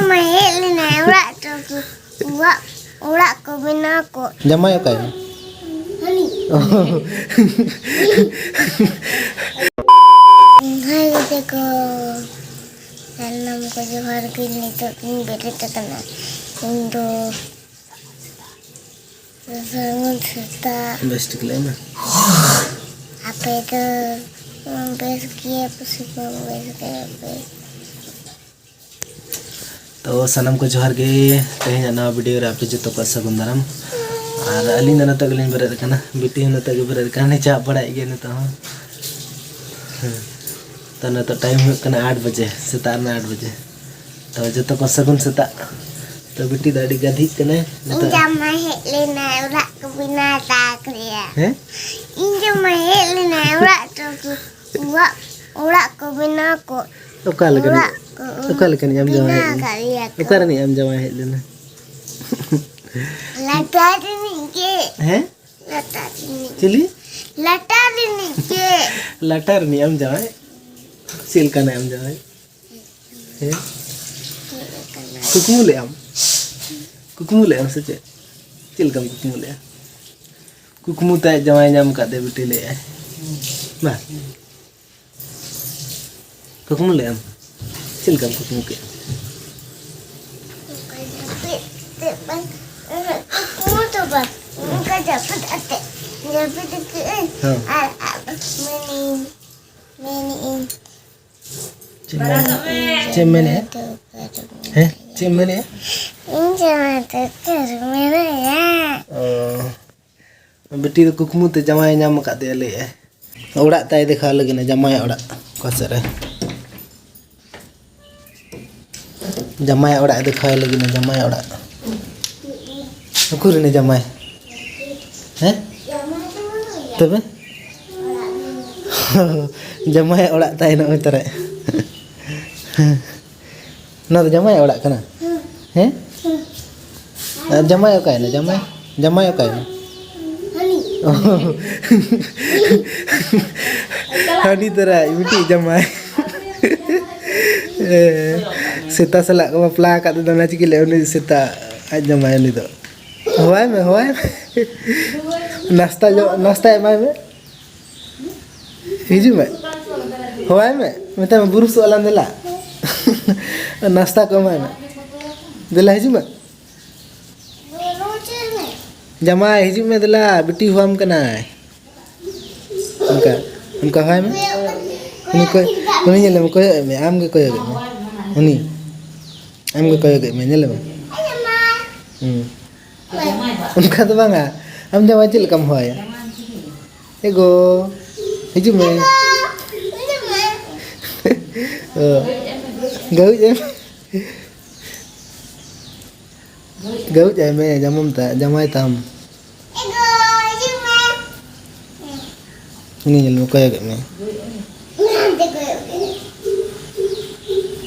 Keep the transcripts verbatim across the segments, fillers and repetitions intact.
ᱢᱟ ᱦᱮᱡ ᱞᱮᱱᱟᱭ ᱚᱲᱟᱜ ᱛᱟᱠᱚ, ᱚᱲᱟᱜ, ᱚᱲᱟᱜ ᱠᱚ ᱵᱮᱱᱟᱣ ᱠᱚ᱾ ᱡᱟᱢᱟᱭ ᱚᱠᱟᱭᱮᱱᱟ? ᱦᱟᱹᱱᱤ᱾ ᱦᱟᱭ ᱜᱟᱛᱮ ᱠᱚ, ᱥᱟᱱᱟᱢ ᱠᱚ ᱡᱚᱦᱟᱨ ᱜᱮ᱾ ᱱᱤᱛᱚᱜ ᱤᱧ ᱵᱮᱨᱮᱫ ᱟᱠᱟᱱᱟ᱾ ᱤᱧ ᱫᱚ ᱥᱟᱹᱜᱩᱱ ᱥᱮᱛᱟᱜ᱾ ᱵᱮᱥ ᱴᱷᱤᱠ ᱞᱟᱹᱭ ᱢᱮ᱾ ᱟᱯᱮ ᱫᱚ ᱵᱮᱥ ᱜᱮᱭᱟ ᱯᱮ ᱥᱮ ᱵᱟᱝ ᱵᱮᱥ ᱜᱮᱭᱟ ᱯᱮ? ᱛᱚ ᱥᱟᱱᱟᱢ ᱠᱚ ᱡᱚᱦᱟᱨ ᱜᱮ, ᱛᱮᱦᱮᱧᱟᱜ ᱱᱟᱣᱟ ᱵᱷᱤᱰᱤᱭᱳ ᱨᱮ ᱟᱯᱮ ᱡᱚᱛᱚ ᱠᱚᱣᱟᱜ ᱥᱟᱹᱜᱩᱱ ᱫᱟᱨᱟᱢ᱾ ᱟᱨ ᱟᱹᱞᱤᱧ ᱫᱚ ᱱᱤᱛᱚᱜ ᱜᱮᱞᱤᱧ ᱵᱮᱨᱮᱫ ᱟᱠᱟᱱᱟ, ᱵᱤᱴᱤ ᱦᱚᱸ ᱱᱤᱛᱚᱜ ᱜᱮ ᱵᱮᱨᱮᱫ ᱟᱠᱟᱱᱟ, ᱪᱟᱯ ᱵᱟᱲᱟᱭᱮᱫ ᱜᱮᱭᱟ ᱱᱤᱛᱚᱜ ᱦᱚᱸ᱾ ᱛᱚ ᱱᱤᱛᱚᱜ ᱴᱟᱭᱤᱢ ᱦᱩᱭᱩᱜ ᱠᱟᱱᱟ ᱟᱴ ᱵᱟᱡᱮ, ᱥᱮᱛᱟᱜ ᱨᱮᱱᱟᱜ ᱟᱴ ᱵᱟᱡᱮ᱾ ᱛᱚ ᱡᱚᱛᱚ ᱠᱚ ᱥᱟᱹᱜᱩᱱ ᱥᱮᱛᱟᱜ᱾ ᱛᱚ ᱵᱤᱴᱤ ᱫᱚ ᱟᱹᱰᱤ ᱜᱟᱹᱫᱷᱤᱜ ᱠᱟᱱᱟᱭ ᱤᱧ ᱱᱤᱛᱚᱜ᱾ ᱡᱟᱢᱟᱭ ᱦᱮᱡ ᱞᱮᱱᱟᱭ ᱚᱲᱟᱜ ᱠᱚ ᱵᱮᱱᱟᱣ ᱦᱚᱴᱚ ᱠᱟᱫᱮᱭᱟ᱾ ᱦᱮᱸ? ᱤᱧ ᱡᱟᱢᱟᱭ ᱦᱮᱡ ᱞᱮᱱᱟᱭ ᱚᱲᱟᱜ ᱛᱟᱠᱚ, ᱚᱲᱟᱜ, ᱚᱲᱟᱜ ᱠᱚ ᱵᱮᱱᱟᱣ ᱠᱚ᱾ ᱚᱠᱟ ᱞᱮᱠᱟᱱᱤᱡ, ᱚᱲᱟᱜ ᱠᱚ ᱚᱠᱟ ᱞᱮᱠᱟᱱᱤᱡ ᱟᱢ ᱡᱟᱢᱟᱭ ᱦᱮᱡ ᱵᱮᱱᱟᱣ ᱞᱮᱱᱟ? ᱟᱠᱟᱫ ᱞᱮᱭᱟ ᱠᱚ᱾ ᱚᱠᱟ ᱨᱤᱱᱤᱡ ᱟᱢ ᱡᱟᱢᱟᱭ ᱦᱮᱡ ᱞᱮᱱᱟ? ᱞᱟᱴᱟ ᱨᱤᱱᱤᱡ ᱜᱮ᱾ ᱦᱮᱸ? ᱞᱟᱴᱟ ᱨᱤᱱᱤᱡ᱾ ᱪᱤᱞᱤ? ᱞᱟᱴᱟ ᱨᱤᱱᱤᱡ ᱜᱮ᱾ ᱞᱟᱴᱟ ᱨᱤᱱᱤᱡ ᱟᱢ ᱡᱟᱶᱟᱭ? ᱪᱮᱫ ᱞᱮᱠᱟᱱᱟᱭ ᱟᱢ ᱡᱟᱶᱟᱭ? ᱦᱮᱸ? ᱪᱮᱫ ᱞᱮᱠᱟᱱᱟᱭ? ᱠᱩᱠᱢᱩ ᱞᱮᱫ ᱟᱢ? ᱠᱩᱠᱢᱩ ᱞᱮᱫ ᱟᱢ ᱥᱮ ᱪᱮᱫ? ᱪᱮᱫ ᱞᱮᱠᱟᱢ ᱠᱩᱠᱢᱩ ᱞᱮᱫᱼᱟ? ᱠᱩᱠᱢᱩ ᱛᱮ ᱟᱡ ᱡᱟᱶᱟᱭ ᱧᱟᱢ ᱟᱠᱟᱫ ᱫᱮ ᱵᱤᱴᱤ ᱞᱟᱹᱭᱮᱫᱼᱟᱭ᱾ ᱵᱟᱝ? ᱠᱩᱠᱢᱩ ᱞᱮᱫ ᱟᱢ? ᱪᱮᱫ ᱞᱮᱠᱟᱢ ᱠᱩᱠᱢᱩ ᱠᱮᱫᱼᱟ? ᱚᱱᱠᱟ ᱡᱟᱹᱯᱤᱫ ᱛᱮ ᱵᱟᱝ, ᱠᱩᱠᱢᱩ ᱫᱚ ᱵᱟᱝ, ᱚᱱᱠᱟ ᱡᱟᱹᱯᱤᱫ ᱟᱛᱮ, ᱡᱟᱹᱯᱤᱫ ᱠᱮᱫ ᱟᱹᱧ᱾ ᱦᱮᱸ᱾ ᱟᱨ, ᱟᱨ ᱢᱮᱱᱤᱧ, ᱢᱮᱱᱤᱧ᱾ ᱪᱮᱫ ᱮᱢ ᱢᱮᱱ-, ᱪᱮᱫ ᱮᱢ ᱢᱮᱱᱮᱫᱼᱟ? ᱦᱮᱸ? ᱪᱮᱫ ᱮᱢ ᱢᱮᱱᱮᱫᱼᱟ? ᱤᱧ ᱡᱟᱶᱟᱭ ᱫᱚ ᱚᱠᱟᱨᱮ ᱢᱮᱱᱟᱭᱟ? ᱚ᱾ ᱵᱤᱴᱤ ᱫᱚ ᱠᱩᱠᱢᱩ ᱛᱮ ᱡᱟᱶᱟᱭ ᱧᱟᱢ ᱟᱠᱟᱫ ᱫᱮᱭᱟ ᱞᱟᱹᱭᱮᱫᱼᱟᱭ᱾ ᱚᱲᱟᱜ ᱛᱟᱭ ᱫᱮᱠᱷᱟᱣ ᱞᱟᱹᱜᱤᱫ ᱡᱟᱢᱟᱭ ᱚᱲᱟᱜ᱾ ᱚᱠᱟ ᱥᱮᱫ ᱨᱮ? ᱡᱟᱢᱟᱭ ᱚᱲᱟᱜ ᱮ ᱫᱮᱠᱷᱟᱣ ᱞᱟᱹᱜᱤᱫ ᱡᱟᱢᱟᱭ ᱚᱲᱟᱜ᱾ ᱩᱠᱩᱨ ᱮᱱᱟ ᱡᱟᱢᱟᱭ? ᱦᱮᱸ? ᱛᱚᱵᱮ? ᱡᱟᱢᱟᱭ ᱚᱲᱟᱜ ᱛᱟᱭ ᱱᱚᱜᱼᱚᱭ ᱛᱟᱨᱟ᱾ ᱱᱚᱣᱟ ᱫᱚ ᱡᱟᱢᱟᱭ ᱚᱲᱟᱜ ᱠᱟᱱᱟ? ᱦᱮᱸ? ᱟᱨ ᱡᱟᱢᱟᱭ ᱚᱠᱟᱭᱮᱱᱟ? ᱡᱟᱢᱟᱭ, ᱡᱟᱢᱟᱭ ᱚᱠᱟᱭᱮᱱᱟ? ᱚ᱾ ᱦᱟᱹᱱᱤ ᱛᱟᱨᱟ ᱢᱤᱫᱴᱤᱡ ᱡᱟᱢᱟᱭ᱾ ᱦᱮᱸ᱾ ᱥᱮᱛᱟ ᱥᱟᱞᱟᱜ ᱠᱚ ᱵᱟᱯᱞᱟ ᱟᱠᱟᱫ ᱫᱚ, ᱚᱱᱟ ᱪᱤᱠᱟᱹ ᱞᱮ ᱩᱱᱤ ᱥᱮᱛᱟ ᱟᱡ ᱡᱟᱢᱟᱭ ᱩᱱᱤ ᱫᱚ᱾ ᱦᱚᱦᱚᱣᱟᱭ ᱢᱮ, ᱦᱚᱦᱚᱣᱟᱭ ᱢᱮ᱾ ᱱᱟᱥᱛᱟ ᱡᱚ-, ᱱᱟᱥᱛᱟ ᱮᱢᱟᱭ ᱢᱮ᱾ ᱦᱤᱡᱩᱜ ᱢᱮ᱾ ᱦᱚᱦᱚᱣᱟᱭ ᱢᱮ᱾ ᱢᱮᱛᱟᱭ ᱢᱮ, ᱵᱩᱨᱩᱥᱚᱜ ᱟᱞᱟᱝ ᱫᱮᱞᱟ᱾ ᱱᱟᱥᱛᱟ ᱠᱚ ᱮᱢᱟᱭ ᱢᱮ᱾ ᱫᱮᱞᱟ, ᱦᱤᱡᱩᱜ ᱢᱮ᱾ ᱡᱟᱢᱟᱭ, ᱦᱤᱡᱩᱜ ᱢᱮ ᱫᱮᱞᱟ, ᱵᱤᱴᱤ ᱦᱚᱦᱚᱣᱟᱢ ᱠᱟᱱᱟᱭ᱾ ᱚᱱᱠᱟ, ᱚᱱᱠᱟ ᱦᱚᱦᱚᱣᱟᱭ ᱢᱮ᱾ ᱩᱱᱤ ᱠᱚᱭ-, ᱩᱱᱤ ᱧᱮᱞᱮ ᱢᱮ, ᱠᱚᱭᱚᱜ ᱮᱫ ᱢᱮ, ᱟᱢ ᱜᱮ ᱠᱚᱭᱚᱜ ᱮᱫ ᱢᱮ᱾ ᱩᱱᱤ, ᱟᱢ ᱜᱮ ᱠᱚᱭᱚᱜ ᱮᱫ ᱢᱮ, ᱧᱮᱞᱮ ᱢᱮ᱾ ᱦᱩᱸ᱾ ᱚᱱᱠᱟ ᱫᱚ ᱵᱟᱝᱟ, ᱟᱢ ᱡᱟᱢᱟᱭ ᱪᱮᱫ ᱞᱮᱠᱟᱢ ᱦᱚᱦᱚᱣᱟᱭᱟ? ᱮ ᱜᱚ, ᱦᱤᱡᱩᱜ ᱢᱮ᱾ ᱚ, ᱜᱟᱹᱣᱤᱡ ᱮᱢ᱾ ᱜᱟᱹᱣᱤᱡ ᱟᱭ ᱢᱮ, ᱡᱟᱢᱟᱢ ᱛᱟ-, ᱡᱟᱢᱟᱭ ᱛᱟᱢ᱾ ᱩᱱᱤ ᱧᱮᱞ ᱢᱮ, ᱠᱚᱭᱚᱜᱮᱫ ᱢᱮ᱾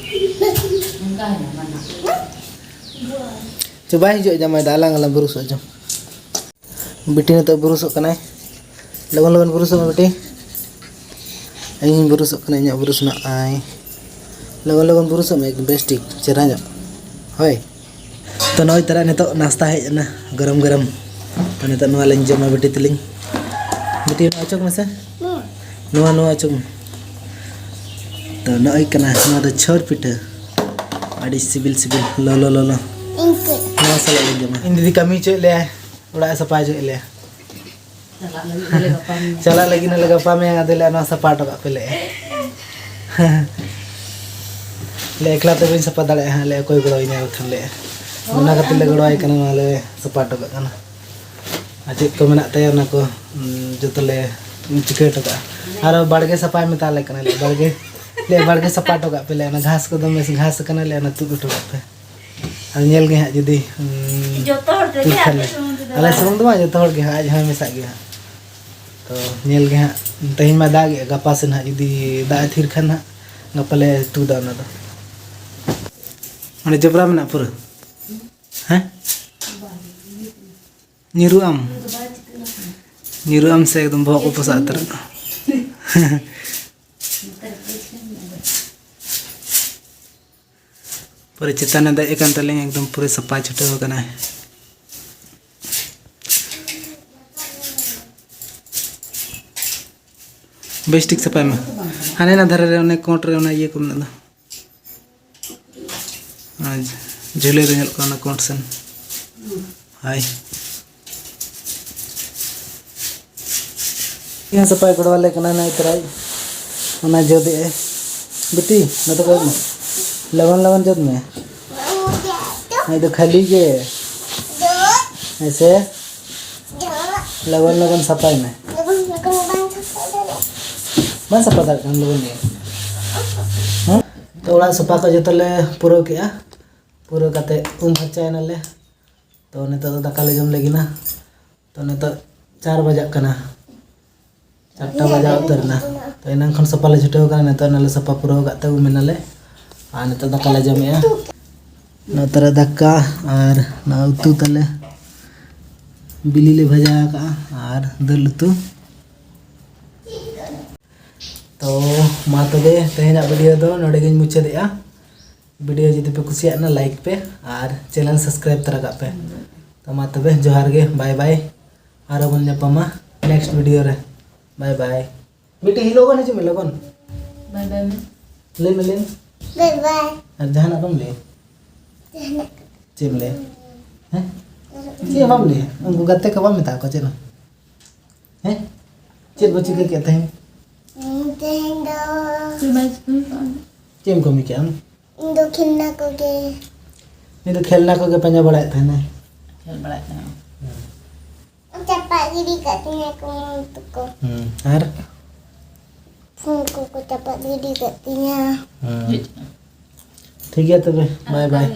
ᱪᱚ, ᱵᱟᱭ ᱦᱤᱡᱩᱜᱼᱟ ᱡᱟᱢᱟᱭ ᱫᱚ, ᱟᱞᱟᱝ ᱟᱞᱟᱝ ᱵᱩᱨᱩᱥᱚᱜᱼᱟ ᱪᱚ᱾ ᱵᱤᱴᱤ ᱱᱤᱛᱚᱜ ᱵᱩᱨᱩᱥᱚᱜ ᱠᱟᱱᱟᱭ᱾ ᱞᱚᱜᱚᱱ ᱞᱚᱜᱚᱱ ᱵᱩᱨᱩᱥᱚᱜ ᱢᱮ ᱵᱤᱴᱤ᱾ ᱤᱧ ᱵᱩᱨᱩᱥᱚᱜ ᱠᱟᱱᱟ, ᱤᱧᱟᱹᱜ ᱵᱩᱨᱩᱥ ᱱᱚᱜᱼᱚᱭ᱾ ᱞᱚᱜᱚᱱ ᱞᱚᱜᱚᱱ ᱵᱩᱨᱩᱥᱚᱜ ᱢᱮ, ᱮᱠᱫᱚᱢ ᱵᱮᱥ ᱴᱷᱤᱠ ᱪᱮᱦᱨᱟ ᱧᱚᱜ᱾ ᱦᱳᱭ᱾ ᱛᱚ ᱱᱚᱜᱼᱚᱭ ᱛᱟᱨᱟ ᱱᱤᱛᱚᱜ ᱱᱟᱥᱛᱟ ᱦᱮᱡ ᱮᱱᱟ, ᱜᱚᱨᱚᱢ ᱜᱚᱨᱚᱢ᱾ ᱛᱚ ᱱᱤᱛᱚᱜ ᱱᱚᱣᱟ ᱞᱤᱧ ᱡᱚᱢᱟ ᱵᱤᱴᱤ ᱛᱟᱹᱞᱤᱧ᱾ ᱵᱤᱴᱤ, ᱱᱚᱣᱟ ᱚᱪᱚᱜ ᱢᱮᱥᱮ᱾ ᱱᱚᱣᱟ, ᱱᱚᱣᱟ ᱚᱪᱚᱜ ᱢᱮ᱾ ᱛᱚ ᱱᱚᱜᱼᱚᱭ ᱠᱟᱱᱟ, ᱱᱚᱣᱟ ᱫᱚ ᱪᱷᱚᱨ ᱯᱤᱴᱷᱟᱹ᱾ ᱟᱹᱰᱤ ᱥᱤᱵᱤᱞ ᱥᱤᱵᱤᱞ, ᱞᱚᱞᱚ ᱞᱚᱞᱚ᱾ ᱤᱧ ᱠᱟᱹᱡ᱾ ᱱᱚᱣᱟ ᱥᱟᱞᱟᱜ ᱞᱤᱧ ᱡᱚᱢᱟ᱾ ᱤᱧ ᱫᱤᱫᱤ ᱠᱟᱹᱢᱤ ᱦᱚᱪᱚᱭᱮᱫ ᱞᱮᱭᱟᱭ, ᱚᱲᱟᱜ ᱮ ᱥᱟᱯᱷᱟ ᱦᱚᱪᱚᱭᱮᱫ ᱞᱮᱭᱟ᱾ ᱪᱟᱞᱟᱜ ᱞᱟᱹᱜᱤᱫ ᱱᱟᱞᱮ ᱜᱟᱯᱟ ᱢᱮᱭᱟᱝ᱾ ᱪᱟᱞᱟᱜ ᱞᱟᱹᱜᱤᱫ ᱱᱟᱞᱮ ᱜᱟᱯᱟ ᱢᱮᱭᱟᱝ, ᱟᱫᱚ ᱞᱮ ᱱᱚᱣᱟ ᱥᱟᱯᱷᱟ ᱦᱚᱴᱚ ᱠᱟᱜ ᱯᱮ ᱞᱮ᱾ ᱞᱮ ᱮᱠᱞᱟ ᱛᱮ ᱵᱟᱹᱧ ᱥᱟᱯᱷᱟ ᱫᱟᱲᱮᱭᱟᱜᱼᱟ ᱦᱟᱸᱜ, ᱞᱮ ᱚᱠᱚᱭ ᱜᱚᱲᱚ ᱤᱧᱟ ᱵᱟᱠᱷᱟᱱ ᱞᱮ᱾ ᱚᱱᱟ ᱠᱷᱟᱹᱛᱤᱨ ᱞᱮ ᱜᱚᱲᱚ ᱟᱭ ᱠᱟᱱᱟ, ᱱᱚᱣᱟ ᱞᱮ ᱥᱟᱯᱷᱟ ᱦᱚᱴᱚ ᱠᱟᱜ ᱠᱟᱱᱟ᱾ ᱟᱨ ᱪᱮᱫ ᱠᱚ ᱢᱮᱱᱟᱜ ᱛᱟᱭᱟ ᱚᱱᱟ ᱠᱚ, ᱩᱸ, ᱡᱚᱛᱚ ᱞᱮ ᱪᱤᱠᱟᱹ ᱦᱚᱴᱚ ᱠᱟᱜᱼᱟ᱾ ᱟᱨᱚ ᱵᱟᱲᱜᱮ ᱥᱟᱯᱷᱟᱭ ᱢᱮᱛᱟ ᱞᱮ ᱠᱟᱱᱟ ᱞᱮ, ᱵᱟᱲᱜᱮ, ᱞᱮ ᱵᱟᱲᱜᱮ ᱥᱟᱯᱷᱟ ᱦᱚᱴᱚ ᱠᱟᱜ ᱯᱮ ᱞᱮ, ᱚᱱᱟ ᱜᱷᱟᱥ ᱠᱚ ᱫᱚᱢᱮ ᱜᱷᱟᱥ ᱠᱟᱱᱟ ᱞᱮ, ᱚᱱᱟ ᱛᱩᱫ ᱦᱚᱴᱚ ᱠᱟᱜ ᱯᱮ᱾ ᱟᱨ ᱧᱮᱞ ᱜᱮ ᱦᱟᱸᱜ ᱡᱩᱫᱤ, ᱩᱸ, ᱡᱚᱛᱚ ᱦᱚᱲ ᱛᱮᱜᱮ, ᱛᱩᱫ ᱠᱷᱟᱱ ᱟᱯᱮ ᱞᱮ᱾ ᱥᱩᱢᱩᱝ ᱛᱮᱫᱚ ᱟᱞᱮ ᱵᱟᱝ᱾ ᱥᱩᱢᱩᱝ ᱫᱚ ᱵᱟᱝ, ᱡᱚᱛᱚ ᱦᱚᱲ ᱜᱮ ᱦᱟᱸᱜ, ᱟᱡ ᱦᱚᱸᱭ ᱢᱮᱥᱟᱜ ᱜᱮᱭᱟ ᱦᱟᱸᱜ᱾ ᱛᱚ ᱧᱮᱞ ᱜᱮ ᱦᱟᱸᱜ, ᱛᱮᱦᱮᱧ ᱢᱟ ᱫᱟᱜ ᱮᱜᱼᱟ, ᱜᱟᱯᱟ ᱥᱮᱱ ᱦᱟᱸᱜ ᱡᱩᱫᱤ ᱫᱟᱜ ᱮ ᱛᱷᱤᱨ ᱠᱷᱟᱱ ᱦᱟᱸᱜ, ᱜᱟᱯᱟ ᱞᱮ ᱛᱩᱫᱟ ᱚᱱᱟ ᱫᱚ᱾ ᱚᱸᱰᱮ ᱡᱚᱵᱽᱨᱟ ᱢᱮᱱᱟᱜᱼᱟ ᱯᱩᱨᱟᱹ? ᱦᱮᱸ? ᱧᱤᱨᱩᱜ ᱟᱢ? ᱧᱤᱨᱩᱜ ᱟᱢ ᱥᱮ ᱮᱠᱫᱚᱢ ᱵᱚᱦᱚᱜ ᱠᱚ ᱯᱚᱥᱟᱜ ᱩᱛᱟᱹᱨᱚᱜᱼᱟ? ᱱᱚᱛᱮ ᱨᱮ ᱯᱟᱹᱭᱥᱟᱹ ᱢᱮᱱᱟᱜᱼᱟ᱾ ᱯᱩᱨᱟᱹ ᱪᱮᱛᱟᱱᱮ ᱫᱮᱡ ᱟᱠᱟᱱ ᱛᱟᱹᱞᱤᱧᱟ, ᱮᱠᱫᱚᱢ ᱯᱩᱨᱟᱹ ᱥᱟᱯᱷᱟ ᱪᱷᱩᱴᱟᱹᱣ ᱟᱠᱟᱱᱟᱭ᱾ ᱵᱮᱥ ᱴᱷᱤᱠ ᱥᱟᱯᱷᱟᱭ ᱢᱮ᱾ ᱦᱟᱱᱮ ᱚᱱᱟ ᱫᱷᱟᱨᱮ ᱨᱮ ᱚᱱᱮ ᱠᱚᱸᱰ ᱨᱮ ᱚᱱᱟ ᱤᱭᱟᱹ ᱠᱚ ᱢᱮᱱᱟᱜ ᱫᱚ, ᱟᱨ ᱡᱷᱟᱹᱞᱟᱹᱭ ᱨᱮ ᱧᱮᱞᱚᱜ ᱠᱟᱱᱟ ᱚᱱᱟ ᱠᱚᱸᱰ ᱥᱮᱱ᱾ ᱦᱳᱭ᱾ ᱤᱧ ᱥᱟᱯᱷᱟᱭ ᱜᱚᱲᱚ ᱟᱞᱮ ᱠᱟᱱᱟ ᱱᱟᱭ ᱛᱟᱨᱟᱭ᱾ ᱚᱱᱟ ᱡᱚᱫᱮᱜᱼᱟᱭ᱾ ᱵᱤᱴᱤ, ᱱᱚᱛᱮ ᱠᱚᱭᱚᱜ ᱢᱮ᱾ ᱞᱚᱜᱚᱱ ᱞᱚᱜᱚᱱ ᱡᱚᱫ ᱢᱮ᱾ ᱱᱚᱣᱟ ᱫᱚ ᱠᱷᱟᱹᱞᱤ ᱜᱮ᱾ ᱦᱮᱸ ᱥᱮ? ᱞᱚᱜᱚᱱ ᱞᱚᱜᱚᱱ ᱥᱟᱯᱷᱟᱭ ᱢᱮ᱾ ᱵᱟᱝ ᱥᱟᱯᱷᱟ ᱫᱟᱲᱮᱭᱟᱜ ᱠᱟᱱᱟ ᱞᱚᱜᱚᱱ ᱜᱮ᱾ ᱦᱮᱸ? ᱛᱚ, ᱚᱲᱟᱜ ᱥᱟᱯᱷᱟ ᱠᱚ ᱡᱚᱛᱚ ᱞᱮ ᱯᱩᱨᱟᱹᱣ ᱠᱮᱜᱼᱟ᱾ ᱯᱩᱨᱟᱹᱣ ᱠᱟᱛᱮ ᱩᱢ ᱯᱷᱟᱨᱪᱟᱭᱮᱱᱟᱞᱮ᱾ ᱛᱚ, ᱱᱤᱛᱚᱜ ᱫᱚ ᱫᱟᱠᱟ ᱞᱮ ᱡᱚᱢ ᱞᱟᱹᱜᱤᱫ ᱱᱟ᱾ ᱛᱚ, ᱱᱤᱛᱚᱜ ᱪᱟᱨ ᱵᱟᱡᱟᱜ ᱠᱟᱱᱟ, ᱪᱟᱨᱴᱟ ᱵᱟᱡᱟᱣ ᱩᱛᱟᱹᱨ ᱮᱱᱟ᱾ ᱛᱚ, ᱮᱱᱟᱝ ᱠᱷᱚᱱ ᱥᱟᱯᱷᱟ ᱞᱮ ᱪᱷᱩᱴᱟᱹᱣ ᱠᱟᱱᱟ, ᱱᱤᱛᱚᱜ ᱱᱟᱞᱮ ᱥᱟᱯᱷᱟ ᱯᱩᱨᱟᱹᱣ ᱠᱟᱜ ᱛᱮ ᱩᱢ ᱮᱱᱟᱞᱮ᱾ ᱟᱨ ᱱᱤᱛᱚᱜ ᱫᱟᱠᱟ ᱞᱮ ᱡᱚᱢᱮᱜᱼᱟ᱾ ᱱᱚᱛᱮ ᱨᱮ ᱫᱟᱠᱟ ᱟᱨ ᱱᱚᱣᱟ ᱩᱛᱩ ᱛᱟᱞᱮ, ᱵᱤᱞᱤ ᱞᱮ ᱵᱷᱟᱡᱟ ᱟᱠᱟᱜᱼᱟ ᱟᱨ ᱫᱟᱹᱞ ᱩᱛᱩ᱾ ᱛᱚ, ᱢᱟ ᱛᱚᱵᱮ ᱛᱮᱦᱮᱧᱟᱜ ᱵᱷᱤᱰᱤᱭᱳ ᱫᱚ ᱱᱚᱰᱮ ᱜᱤᱧ ᱢᱩᱪᱟᱹᱫᱮᱜᱼᱟ᱾ ᱵᱷᱤᱰᱤᱭᱳ ᱡᱩᱫᱤ ᱯᱮ ᱠᱩᱥᱤᱭᱟᱜ ᱠᱟᱱᱟ, ᱞᱟᱭᱤᱠ ᱯᱮ ᱟᱨ ᱪᱮᱱᱮᱞ ᱥᱟᱵᱥᱠᱨᱟᱭᱤᱵ ᱛᱚᱨᱟ ᱠᱟᱜ ᱯᱮ᱾ ᱛᱚ, ᱢᱟ ᱛᱚᱵᱮ ᱡᱚᱦᱟᱨ ᱜᱮ, ᱵᱟᱭ ᱵᱟᱭ᱾ ᱟᱨᱚ ᱵᱚᱱ ᱧᱟᱯᱟᱢᱟ ᱱᱮᱠᱥᱴ ᱵᱷᱤᱰᱤᱭᱳ ᱨᱮ᱾ ᱵᱟᱭ ᱵᱟᱭ᱾ ᱵᱤᱴᱤ, ᱞᱚᱜᱚᱱ ᱦᱤᱡᱩᱜ ᱢᱮ, ᱞᱚᱜᱚᱱ᱾ ᱵᱟᱭ ᱵᱟᱭ ᱢᱮ᱾ ᱞᱟᱹᱭ ᱢᱮ, ᱞᱟᱹᱭ ᱢᱮ᱾ ᱵᱟᱭ ᱵᱟᱭ᱾ ᱟᱨ ᱡᱟᱦᱟᱱᱟᱜ ᱵᱟᱢ ᱞᱟᱹᱭᱟ? ᱡᱟᱦᱟᱱᱟᱜ᱾ ᱪᱮᱫ ᱮᱢ ᱞᱟᱹᱭᱟ? ᱦᱮᱸ? ᱪᱮᱫ ᱦᱚᱸ ᱵᱟᱢ ᱞᱟᱹᱭᱟ? ᱩᱱᱠᱩ ᱜᱟᱛᱮ ᱠᱚ ᱵᱟᱢ ᱢᱮᱛᱟ ᱠᱚᱣᱟ ᱪᱮᱫ ᱦᱚᱸ? ᱦᱮᱸ? ᱪᱮᱫ ᱵᱚ ᱪᱤᱠᱟᱹ ᱠᱮᱫ ᱛᱟᱦᱮᱸᱫ? ᱛᱮᱦᱮᱧ ᱫᱚ ᱪᱮᱫ ᱮᱢ ᱠᱟᱹᱢᱤ ᱠᱮᱫᱼᱟ ᱟᱢ? ᱤᱧ ᱫᱚ ᱠᱷᱮᱞᱱᱟ ᱠᱚᱜᱮ᱾ ᱩᱱᱤ ᱫᱚ ᱠᱷᱮᱞᱱᱟ ᱠᱚᱜᱮ ᱯᱟᱸᱡᱟ ᱵᱟᱲᱟᱭᱮᱫ ᱛᱟᱦᱮᱱᱟᱭ᱾ ᱠᱷᱮᱞ ᱵᱟᱲᱟᱭᱮᱫ ᱛᱟᱦᱮᱱᱟ᱾ ᱪᱟᱯᱟᱫ ᱜᱤᱰᱤ ᱠᱟᱜ ᱛᱤᱧᱟ ᱠᱚ ᱩᱱᱠᱩ ᱠᱚ᱾ ᱦᱩᱸ, ᱟᱨ? ᱯᱷᱳᱱ ᱠᱚᱠᱚ ᱪᱟᱯᱟᱫ ᱜᱤᱰᱤ ᱠᱟᱜ ᱛᱤᱧᱟ᱾ ᱦᱩᱸ᱾ ᱴᱷᱤᱠ ᱜᱮᱭᱟ ᱛᱚᱵᱮ, ᱵᱟᱭ ᱵᱟᱭ᱾